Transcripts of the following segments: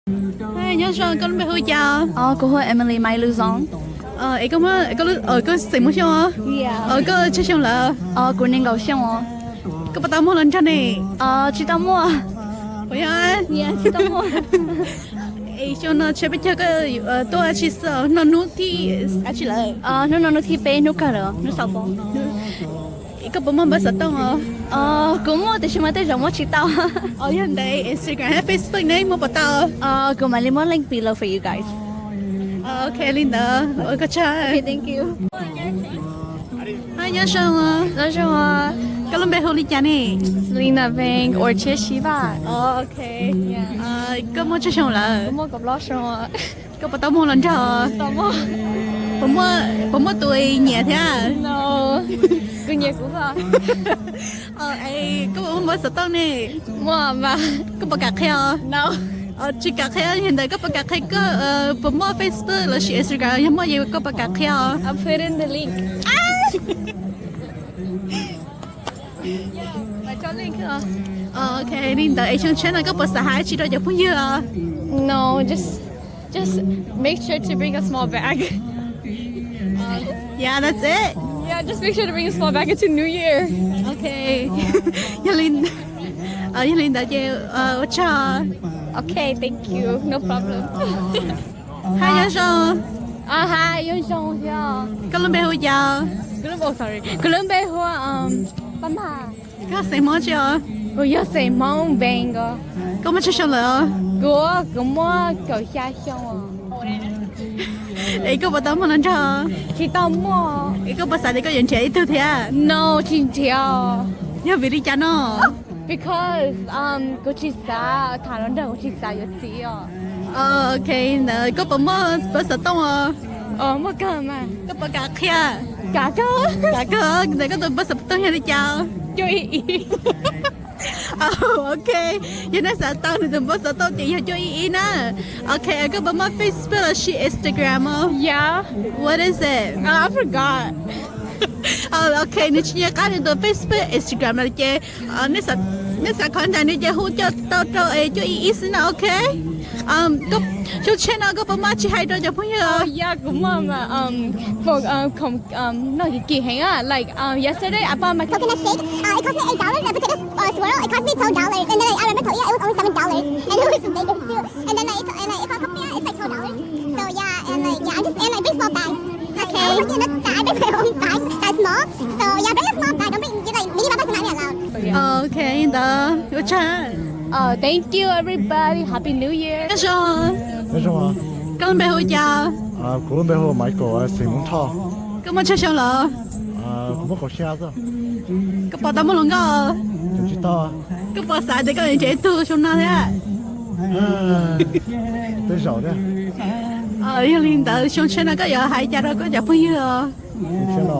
Hi, nyob zoo, koj lub npe hu cas? Kuv hu Emily Maiv Lwm Zoov. Es koj, koj xeem Hmoob Xyooj os? Koj tsawg xyoo lawm? Kuv nees nkaum xyoo os. Koj puas tau muaj hluas nraug ne? Tsis tau muaj. Puas yog? Tsis tau muaj. Es xyoo no tsheb peb caug koj tuaj dab tsi xwb, noj hnub thib dab tsi lawm? Hnub no hnub thib peb, hnub kawg lawm, hnub xaus poob. Koj puas muaj npawb xov tooj os? Kuv muaj tiam sis mas tej zaum muab tsis tau. Yog ntawd Instagram thiab Facebook ne muaj puas tau? Kuv mam li muab link below for you guys. Ok, li ntawd ua koj tsaug. Thank you. Hi, nyob zoo. Nyob zoo. Koj lub npe hu li cas ne? Selena Vang or Tshiab Sib Vaj. Ok. Koj muaj tsawg xyoo lawm? Muaj kaum plaub xyoo. Koj puas tau muaj hluas nraug? Puas muaj tus nyiam thiab? Kuv nyiam kuv. Koj puas muaj npawb xov tooj ne? Muaj mas. Koj puas kam qhia os? Tsis kam qhia, yog ntawd koj puas kam qhia koj puas muaj Facebook lossis Instagram, yog muaj ces koj puas kam qhia os? Ok, li ntawd es xyoo tshiab no koj puas xav hais dab tsi rau cov phooj ywg os? No, just, just make sure to bring a small bag. Yeah, that's it. Yeah, just make sure to bring a small bag into New Year. Ok. Yog li, yog li ntawd ces ua tsaug. Ok, thank you, no problem. Hi, nyob zoo. Hi, nyob zoo thiab. Koj lub npe hu cas? Kuv lub npe hu Paj Mag. Koj xeem Hmoob tsi os? Kuv yog xeem Hmoob Vang os. Koj muaj tsawg xyoo lawm os? Kuv, kuv muaj kaum xya xyoo. Es koj puas tau muaj hluas nraug? Tsis tau muaj. Es koj puas xav tias koj yuav nrhiav ib tug thiab? No, tsis nrhiav. Yog vim li cas no? Because kuv tsis xav tham hluas nraug, kuv tsis xav yuav txiv os. Ok, ntawd koj puas muaj npawb xov tooj os? Muaj kawg mas. Koj puas kam qhia? Kam kawg. Kam kawg, ntawd koj tus npawb xov tooj yog li cas? Cuaj ib ib. Ok, yog nej xav tau nws tus npawb xov tooj ces yog cuaj ib ib na. Ok, koj puas muaj Facebook lossis Instagram os? Yeah. What is it? I forgot. Ok, nws tsis nco qab nws tus Facebook, Instagram lawm ces nej xav contact nws ces hu coj tau rau es cuaj ib ib xwb na, ok? Xyoo tshiab no koj puas muaj tsi hais rau cov phooj ywg? Yeah, kuv muaj mas, noj kim heev, like, yesterday I bought my coconut shake. It cost me eight dollars, and I put it in a swirl, it cost me twelve dollars, and then I remember, yeah, it was only seven dollars, and it was vegan too. And then like, it's, and like, it cost me, it's like twelve dollars. So yeah, and like, yeah, I just, and I bring small bags. Okay. I bring my own bag that's small. So yeah, bring a small bag. Don't bring, you like, mini backpacks are not allowed. So yeah. Ok, ntawd ua tsaug. Thank you everybody. Happy New Year. Nyob zoo. Nyob zoo. Koj lub npe hu cas? Kuv lub npe hu Michael, xeem Hmoob Thoj. Koj muaj tsawg xyoo lawm? Kuv muaj kaum xya xwb. Koj puas tau muaj hluas nkauj? Tsis tau. Koj puas xav tias koj yuav nrhiav ib tug xyoo no thiab? Tej zaum thiab. Yog li ntawd xyoo tshiab no koj yuav hais cas rau koj cov phooj ywg os? Xyoo tshiab no.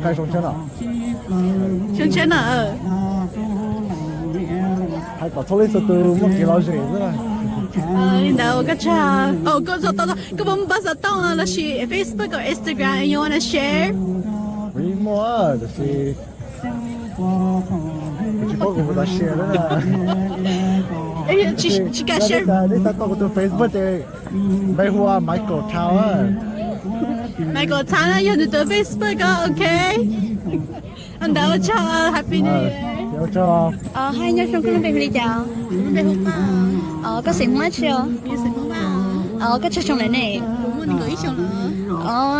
Hais xyoo tshiab no. Xyoo tshiab no. Hais kom txhua leej txhua tus muaj kev lom zem xwb. Li ntawd ua koj tsaug. Koj, koj puas muaj npawb xov tooj lossis Facebook or Instagram you wanna share? Kuv yeej muaj, tab sis kuv tsis paub kuv puas tau share na. Tsis kam share. Nej xav tau kuv tus Facebook ces npe hu ua Michael Thao. Michael Thao na yog nws tus Facebook ko, ok. Ntawd ua tsaug, Happy New Year. Ua tsaug. Hais nyob zoo, koj lub npe hu li cas? Lub npe hu Paj. Koj xeem Hmoob dab tsi os? Koj tsawg xyoo lawm ne? Kuv muaj nees nkaum ib xyoo lawm.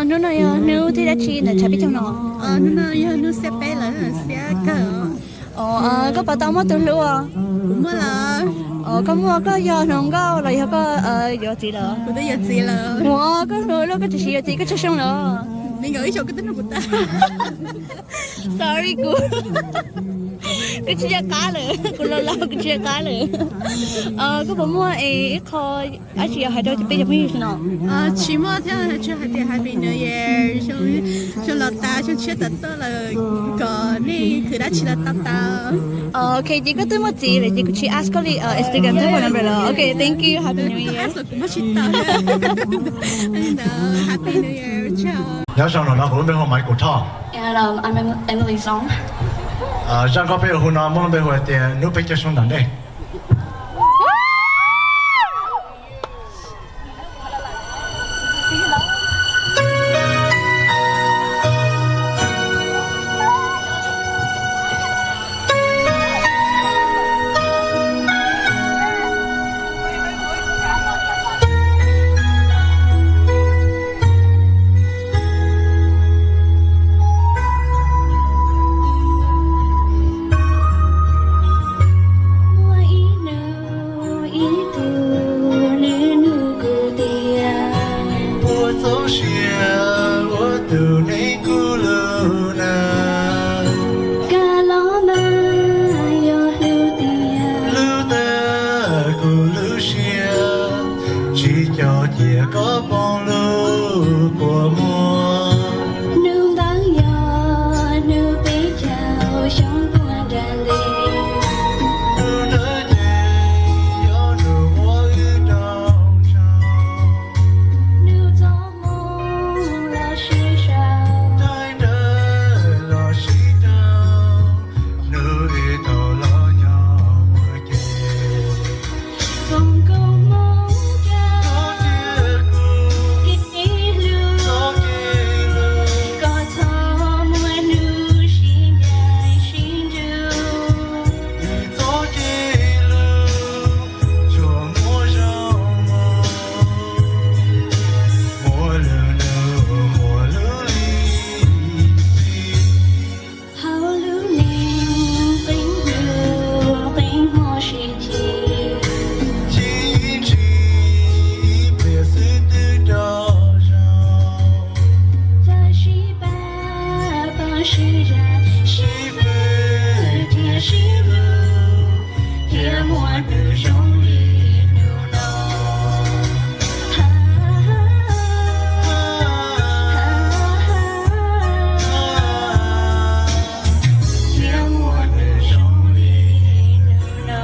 Hnub no yog hnub thib dab tsi ntawm tshav peb caug no? Hnub no yog hnub xiab peb lawm, xiab kawg. Koj puas tau muaj tus hlub os? Kuv muaj lawm. Koj muaj, koj yog hluas nkauj los yog koj yuav txiv lawm? Kuv twb yuav txiv lawm. Ua koj hluas luaj koj tseem siv yuav txiv, koj tsawg xyoo lawm? Nees nkaum ib xyoo koj twb nug kuv tag. Sorry kuv, kuv tsis nco qab lawm, kuv laus laus kuv tsis nco qab lawm. Koj puas muaj ib qho dab tsi yuav hais rau peb cov phooj ywg no? Tsis muaj thiab, tsuas hais tias Happy New Year, xyoo los tas, xyoo tshiab tawm tuaj lawm, kom nej khwv dab tsi los tau tau. Ok, ces koj twb muaj txiv lawm ces kuv tsis ask koj li Instagram thiab phone number lawm. Ok, thank you, Happy New Year. Koj ask los kuv muab tsis tau. Li ntawd, Happy New Year. Nyob zoo, ntawm no kuv lub npe hu ua Maiv Kaum Thoj. And, um, I'm Em-, Emily Song. Zaj nkauj peb yuav hu no muaj lub npe hu hais tias Hnub Peb Caug Xyoo Nram Dej. Muaj ib hnub ib tug neeg nug kuv tias, puas txaus siab ua tus neeg kuv hlub na? Koj los mas yog hlub tiag, hlub tag kuv lub siab, tsis coj cia koj poob lub kua muag. Hnub ntawd yog hnub peb caug xyoo puag nram ntej, hnub ntawd ces yog hnub muab wb rau tsaug. Hnub txoj hmoo los sib sau, thaij rawv los sib rau, hnub wb tau los nyob ua ke. Foom koob hmoov rau kuv kev hlub, txoj kev hlub, koj txhob muab hnub sib ncaim sib ntsug. Wb txoj kev hlub tsuas muaj zoo mus, muaj lub hnub muaj lub lim txim. Hauv lub neej qee hnub qee hmo sib chim, chim ib ntsis ib pliag xwb twb rov zoo. Txawm sib pab pab sib zam, sib fwm thiab sib hlub, thiaj muaj nws zoo li hnub no. Thiaj muaj nws zoo li hnub no.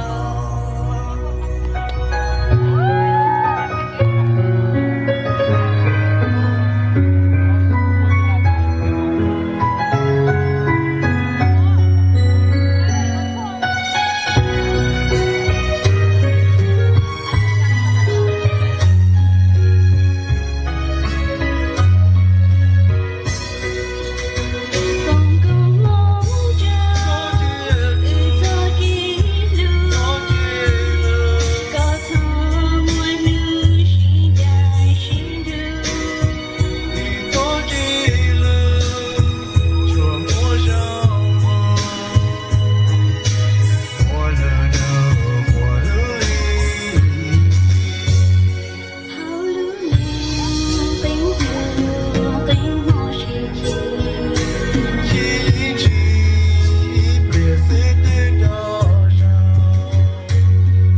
Hauv lub neej qee hnub qee hmo sib chim, chim ib ntsis ib pliag xwb twb rov zoo.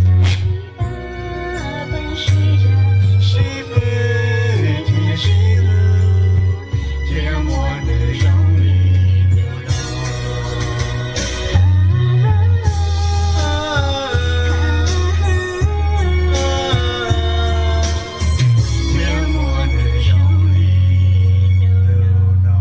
Txawm sib pab pab sib zam, sib fwm thiab sib hlub, thiaj muaj nws zoo li hnub no. Thiaj muaj nws zoo li hnub no.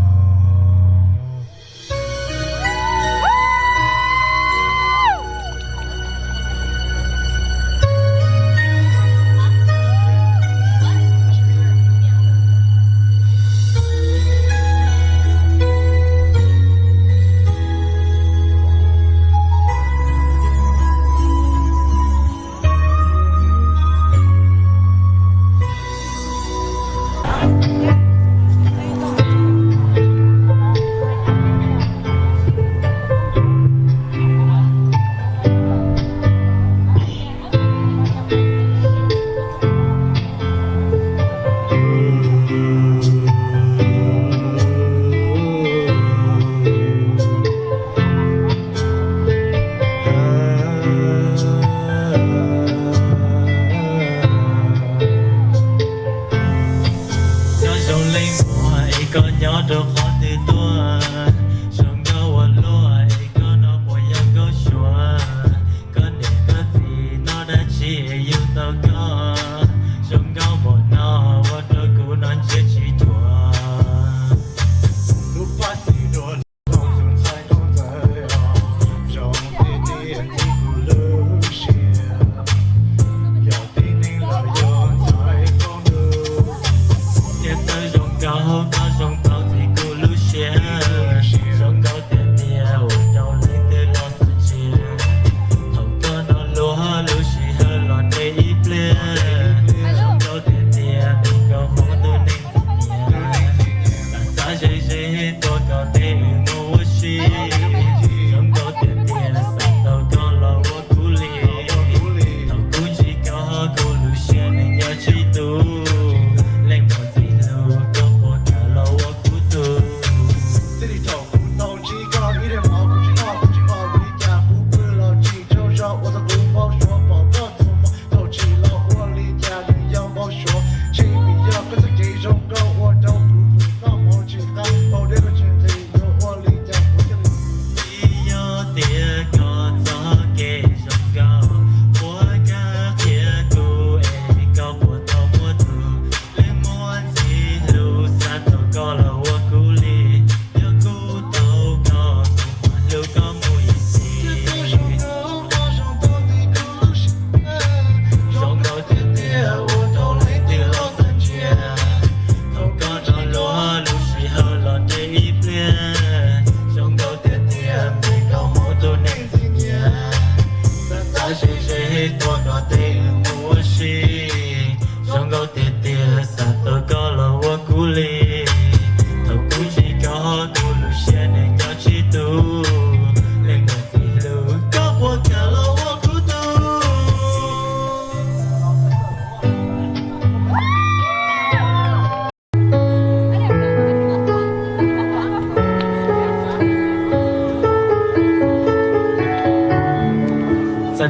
Nyob zoo leej muam es koj nyob rau qhov twg tuaj? Zoo nkauj ua luaj es koj no puas yog Nkauj Suav? Koj niam koj txiv noj dab tsi es yug tau koj? Zoo nkauj npaum no ua rau kuv no ntsia tsis cuag.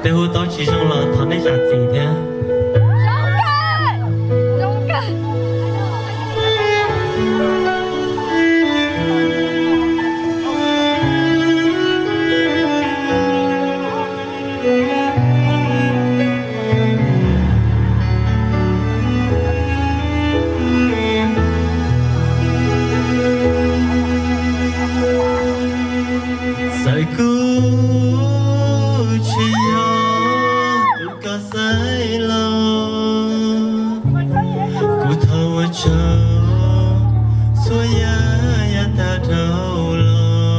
Tej hu tau tsis zoo los thov nej zam txim thiab. Txawm kuv tsis yog tus koj xaiv los, kuv thov ua tsaug txhua yam yav tag dhau los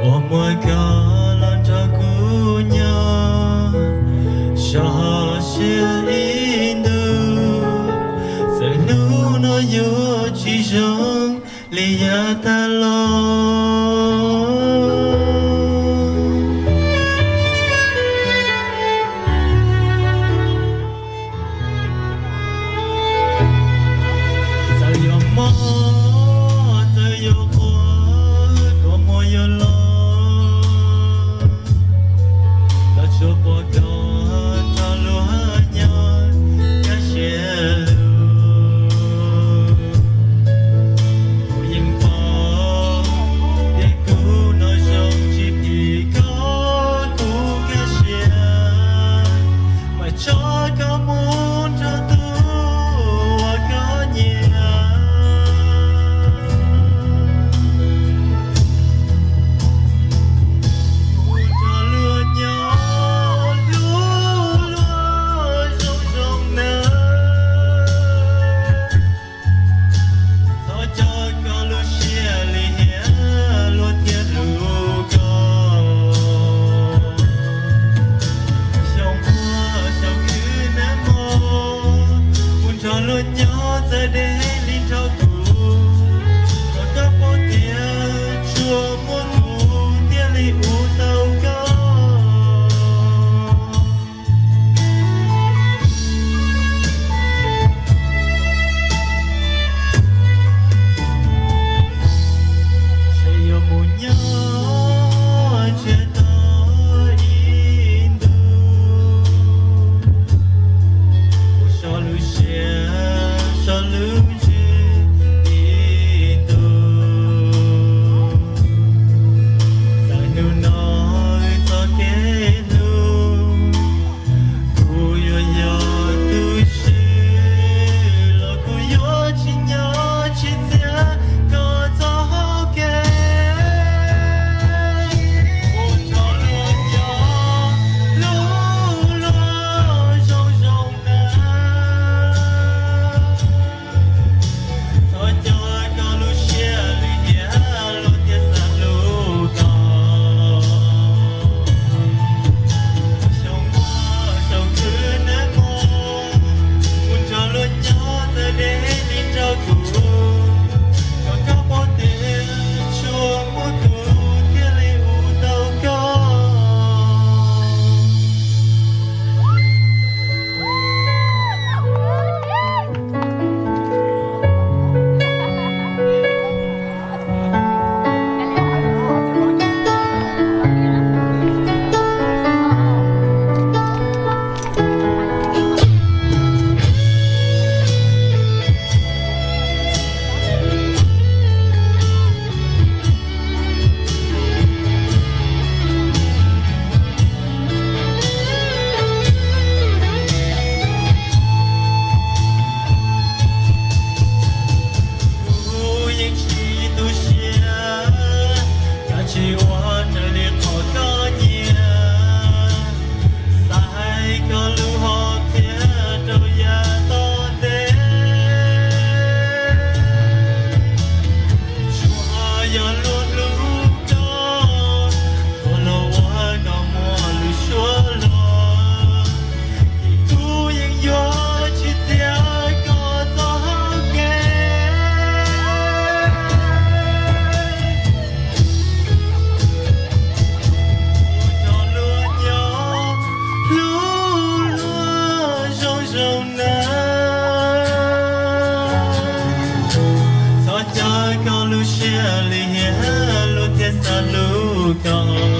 uas muaj koj los nrog kuv nyob, so siab ib ntus. Txawm hnub no yuav tsis zoo li yav tag los, txawm yuav mob, txawm yuav quaj, kua muag yuav los, los tsuas pom koj nrog luag nyob kaj siab lug. Kuv yeej paub tias kuv no zoo tsis phim koj, kuv kaj siab mam tso koj mus nrog tus uas koj nyiam. Kuv nrog luag nyob hlub luag zoo zoo nawb. Thov coj koj lub siab lim hiam luag thiaj hlub koj. Xyoo muaj xyoo khwv nag hmo, kuv nrog luag nyob txawj deb li nrog kuv. Kom koj paub tias tsuas muaj kuv thiaj li hlub tau koj. Tseem yuav mus nyob ntsiag to ib ntus, mus so lub siab so lub ntsws ib ntus. Txawm hnub no wb txoj kev hlub, kuv yuav yog tus swb los kuv yuav tsis nyob tsis txiav koj txoj hau kev. Kuv nrog luag nyob hlub luag zoo zoo nawb. Thov coj koj lub siab lim hiam luag thiaj xav hlub koj. Xyoo muaj xyoo khwv nag hmo, kuv nrog luag nyob txawj deb li nrog kuv. Kom koj paub tias tsuas muaj kuv thiaj li hlub tau koj. Kuv yeej tsis tu siab, kav tsij ua raws li qhov koj nyiam. Xav hais koj lub hom phiaj rau yav tom ntej. Tsuas yog luag hlub koj, ua luag ua kom muaj lub suab los, kuv yeej yuav tsis txiav koj txoj hau kev. Kuv nrog luag nyob hlub luag zoo zoo nawb. Thov coj koj lub siab lim hiam luag thiaj xav hlub koj.